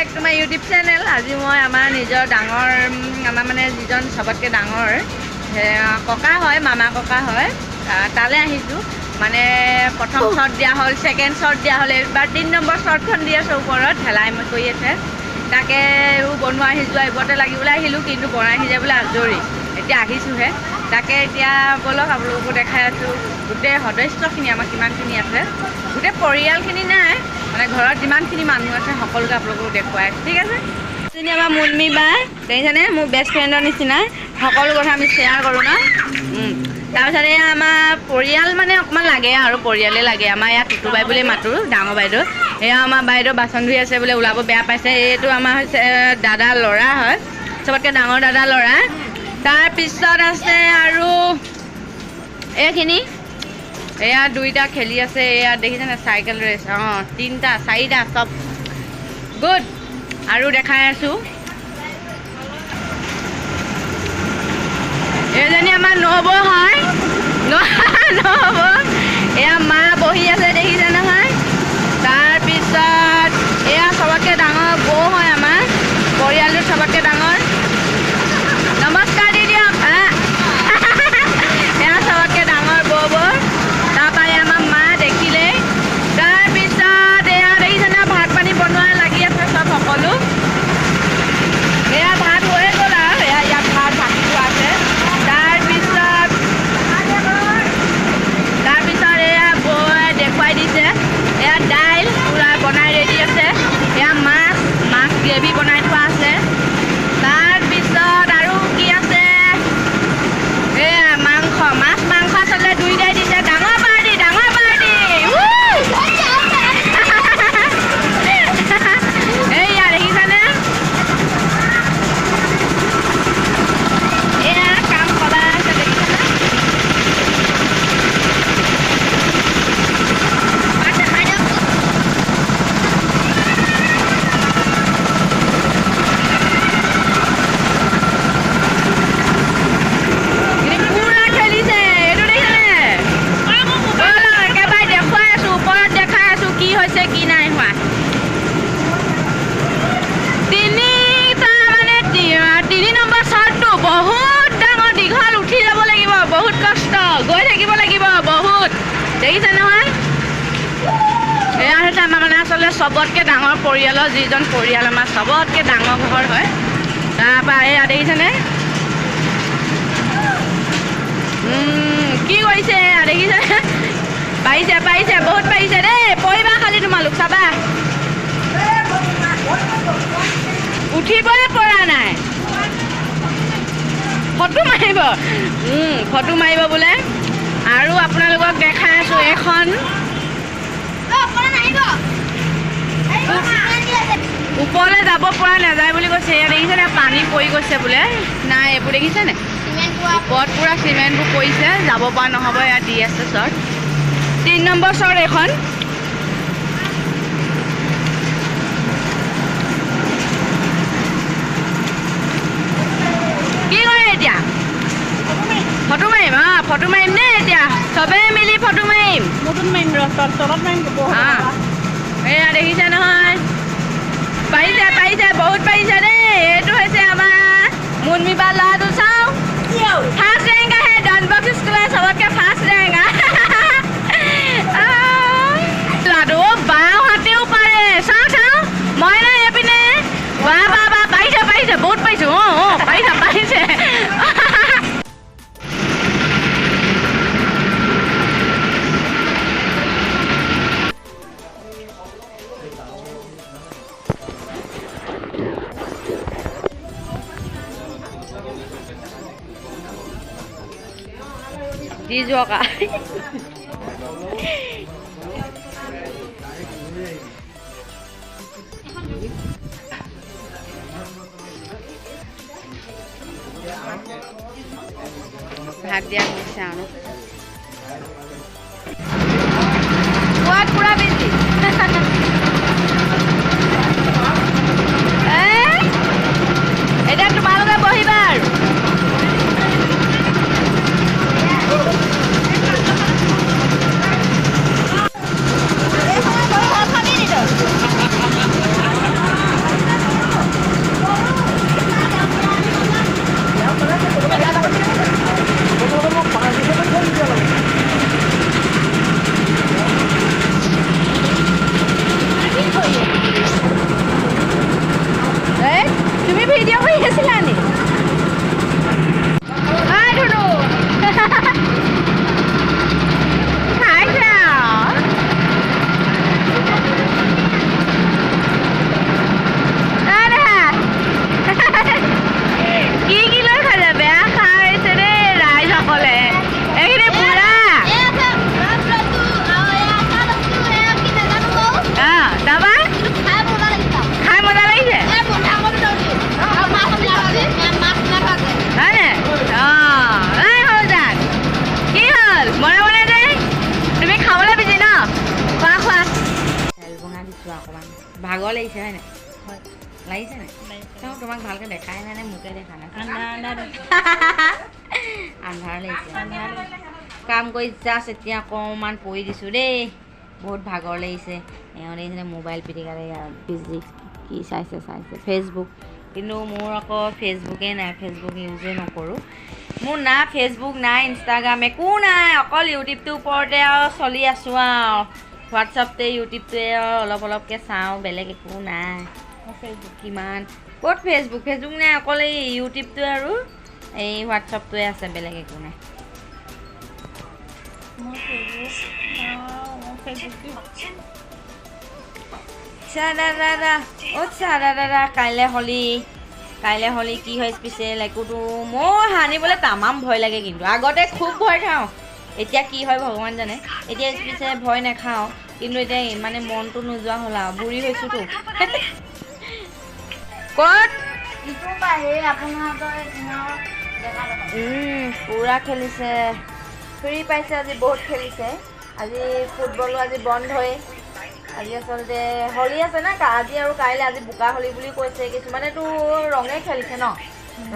Back to my YouTube channel. আজি মই আমাৰ নিজৰ ডাঙৰ আমাৰ মানে যিজন চবতকৈ ডাঙৰ ককা হয়, মামা ককা হয়, তালৈ আহিছোঁ। মানে প্ৰথম শ্বট দিয়া হ'ল, ছেকেণ্ড শ্বট দিয়া হ'ল, এইবাৰ 3 নম্বৰ শ্বটখন দি আছোঁ। ওপৰত ঢেলাই কৰি আছে, তাকে এইবোৰ বনোৱা সিজোৱা এইবোৰতে লাগিবলৈ আহিলোঁ, কিন্তু বনাই সিজাবলৈ আজৰি এতিয়া আহিছোঁহে। তাকে এতিয়া ব'লক আপোনালোককো দেখাই আছোঁ গোটেই সদস্যখিনি আমাৰ কিমানখিনি আছে, গোটেই পৰিয়ালখিনি নাই, মানে ঘৰত যিমানখিনি মানুহ আছে সকলোকে আপোনালোকক দেখুৱাই আছোঁ, ঠিক আছে। এজনী আমাৰ মুনমি বা, দেখিছেনে, মোৰ বেষ্ট ফ্ৰেণ্ডৰ নিচিনা, সকলো কথা আমি শ্বেয়াৰ কৰোঁ ন। তাৰপিছত এয়া আমাৰ পৰিয়াল মানে অকণমান লাগে আৰু, পৰিয়ালেই লাগে আমাৰ। ইয়াত টুটু বাই বুলি মাতোঁ, ডাঙৰ বাইদেউ। এয়া আমাৰ বাইদেউ বাচন ধুই আছে বোলে, ওলাব বেয়া পাইছে। এইটো আমাৰ হৈছে দাদা ল'ৰা হয়, চবতকৈ ডাঙৰ দাদা ল'ৰা। তাৰপিছত আছে আৰু এইখিনি, এয়া দুইটা খেলি আছে। এয়া দেখিছেনে চাইকেল ৰেচ, অঁ 3টা 4টা চব গুড। আৰু দেখাই আছোঁ এইজনী আমাৰ নবৌ হয়, নবৌ। এয়া মা বহি আছে দেখিছে নহয়। তাৰপিছত এয়া চবতকৈ ডাঙৰ বৌ হয় আমাৰ পৰিয়ালটোৰ চবতকৈ ডাঙৰ। নমস্কাৰ দি দিয়ক। এয়া চবতকৈ ডাঙৰ বৌ বৌ। তাৰপৰা এয়া আমাৰ মা দেখিলেই। তাৰপিছত এয়া দেখিছেনে ভাত পানী বনোৱা লাগি আছে চব সকলো। এয়া ভাত হৈয়ে গ'ল আৰু, এয়া ইয়াত ভাত ঢাকি থোৱা আছে। তাৰপিছত এয়া বৌয়ে দেখুৱাই দিছে, এয়া দাইল পূৰা বনাই ৰেডি আছে, এয়া মাছ, মাছ গ্ৰেভি বনাই থোৱা আছে। তাৰপিছত আৰু কি আছে, এয়া মাংস, মাছ মাংস আচলতে দুইটাই দিছে। ডাঙৰ পাৰ্টি, ডাঙৰ পাৰ্টি। এইয়া দেখিছানে, এয়া কাম চলাই আছে দেখিছানে। পুৰা খেলিছে এইটো দেখিছানে। ব'লক একেবাৰে দেখুৱাই আছো, ওপৰত দেখাই আছো কি হৈছে কি নাই হোৱা। তিনিটা মানে 3 নম্বৰ শ্বটটো বহুত ডাঙৰ দীঘল, উঠি যাব লাগিব, বহুত কষ্ট, গৈ থাকিব লাগিব বহুত। দেখিছে নহয়, এয়া হৈছে আমাৰ মানে আচলতে চবতকৈ ডাঙৰ পৰিয়ালৰ যিজন পৰিয়াল আমাৰ চবতকৈ ডাঙৰ ঘৰ হয়। তাৰপৰা এয়া দেখিছেনে, কি কৰিছে এয়া দেখিছে, পাৰিছে পাৰিছে বহুত পাৰিছে দেই। পৰিবা খালি তোমালোক চাবা, উঠিবই পৰা নাই। ফটো মাৰিব, ফটো মাৰিব বোলে। আৰু আপোনালোকক দেখাই আছো এইখন ওপৰলৈ যাব পৰা নাযায় বুলি কৈছে। এয়া দেখিছেনে পানী পৰি গৈছে বোলে, নাই এইবোৰ দেখিছেনে ওপৰত পূৰা চিমেণ্টবোৰ পৰিছে, যাব পৰা নহ'ব। এয়া দি আছে শ্বট, 3 নম্বৰ শ্বট এইখন। কি কৰে এতিয়া, ফটো মাৰিম। অঁ ফটো মাৰিম দেই এতিয়া, চবেই মিলি ফটো মাৰিম। এয়া দেখিছে নহয়, পাৰিছে পাৰিছে বহুত পাৰিছে দেই। এইটো হৈছে আমাৰ মুনমি বা ল'ৰাটো, চাওঁ ফাৰ্ষ্ট ৰেংক আহে ডন বস্কো স্কুলৰ চবতকৈ ফাৰ্ষ্ট ৰেংক ল'ৰাটো। বাওঁ হাতেও পাৰে, চাওঁ চাওঁ মই নাই এইপিনে। বা বা বা পাৰিছে পাৰিছে বহুত পাৰিছোঁ। অঁ অঁ পাৰিছে পাৰিছে। দি যোৱা ভাত দিয়া হৈছে আৰু খোৱাত পুৰা বিজি। এতিয়া তোমালোকে বহিবা আৰু। লাগিছে নাই? তেওঁ তোমাক ভালকৈ দেখাই নাই নে মোকে দেখা নাই? আন্ধাৰ লাগিছে। কাম কৰি জাষ্ট এতিয়া অকণমান পৰি দিছোঁ দেই, বহুত ভাগৰ লাগিছে। এওঁ দেখিছে মোবাইল পিটিকালে বিজি, কি চাইছে চাইছে ফেচবুক। কিন্তু মোৰ আকৌ ফেচবুকেই নাই, ফেচবুক ইউজেই নকৰোঁ। মোৰ না ফেচবুক নাই, ইনষ্টাগ্ৰাম একো নাই, অকল ইউটিউবটোৰ ওপৰতে আৰু চলি আছোঁ আৰু। হোৱাটছআপতে ইউটিউবটোৱে অলপ অলপকৈ চাওঁ, বেলেগ একো নাই। কিমান ক'ত ফেচবুক ফেচবুক নাই, অকল এই ইউটিউবটোৱে আৰু এই হোৱাটছআপটোৱে আছে, বেলেগ একো নাই। দাদা কাইলৈ হোলী, কাইলৈ হোলী কি হয় স্পেচিয়েল একোতো মই সানিবলৈ তামাম ভয় লাগে, কিন্তু আগতে খুব ভয় খাওঁ, এতিয়া কি হয় ভগৱান জানে। এতিয়া স্পেচিয়েল ভয় নাখাওঁ, কিন্তু এতিয়া মানে মনটো নোযোৱা হ'ল আৰু, বুঢ়ী হৈছোঁতো। ক'ত পূৰা খেলিছে, ফ্ৰী পাইছে আজি, বহুত খেলিছে আজি। ফুটবলো আজি বন্ধ হয়। আজি আচলতে হোলী আছে না আজি আৰু কাইলৈ, আজি বোকা হোলী বুলি কৈছে। কিছুমানেতো ৰঙে খেলিছে ন,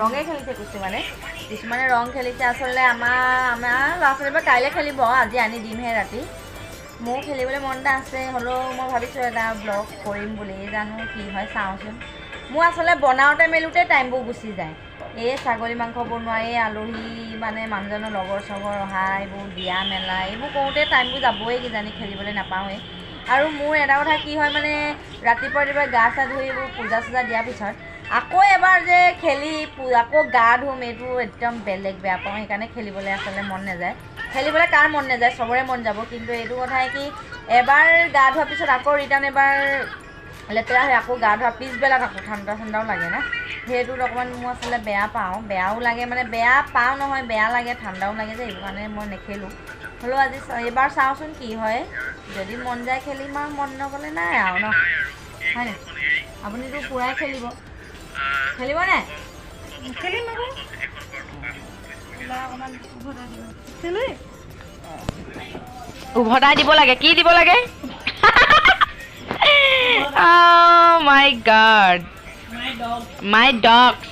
ৰঙে খেলিছে কিছুমানে, কিছুমানে ৰং খেলিছে। আচলতে আমাৰ আমাৰ ল'ৰা ছোৱালীবোৰ কাইলৈ খেলিব, আজি আনি দিমহে ৰাতি। মোৰ খেলিবলৈ মন এটা আছে, হ'লেও মই ভাবিছোঁ এটা ব্লগ কৰিম বুলি, জানো কি হয় চাওঁচোন। মোৰ আচলতে বনাওঁতে মেলোঁতে টাইমবোৰ গুচি যায়। এই ছাগলী মাংস বনোৱা, এই আলহী মানে মানুহজনৰ লগৰ চগৰ অহা, এইবোৰ দিয়া মেলা, এইবোৰ কৰোঁতে টাইমবোৰ যাবই কিজানি, খেলিবলৈ নাপাওঁৱেই। আৰু মোৰ এটা কথা কি হয় মানে, ৰাতিপুৱা ৰাতিপুৱা গা চা ধুই এইবোৰ পূজা চূজা দিয়াৰ পিছত আকৌ এবাৰ যে খেলি আকৌ গা ধুম, এইটো একদম বেলেগ বেয়া পাওঁ। সেইকাৰণে খেলিবলৈ আচলতে মন নাযায়। খেলিবলৈ কাৰ মন নাযায়, চবৰে মন যাব, কিন্তু এইটো কথাই কি এবাৰ গা ধোৱাৰ পিছত আকৌ ৰিটাৰ্ণ এবাৰ লেতেৰা হৈ আকৌ গা ধোৱা পিছবেলাত আকৌ ঠাণ্ডা ঠাণ্ডাও লাগে না, সেইটোত অকণমান মোৰ আচলতে বেয়া পাওঁ। বেয়াও লাগে মানে, বেয়া পাওঁ নহয়, বেয়া লাগে, ঠাণ্ডাও লাগে যে, এইবোৰ কাৰণে মই নেখেলোঁ। হ'লেও আজি এইবাৰ চাওঁচোন কি হয়, যদি মন যায় খেলিম আৰু, মন নগ'লে নাই আৰু ন, হয় নাই? আপুনিতো পূৰাই খেলিব, খেলিব নাই? খেলিম আকৌ। উভতাই দিব লাগে, কি দিব লাগে? Oh my God, my dogs.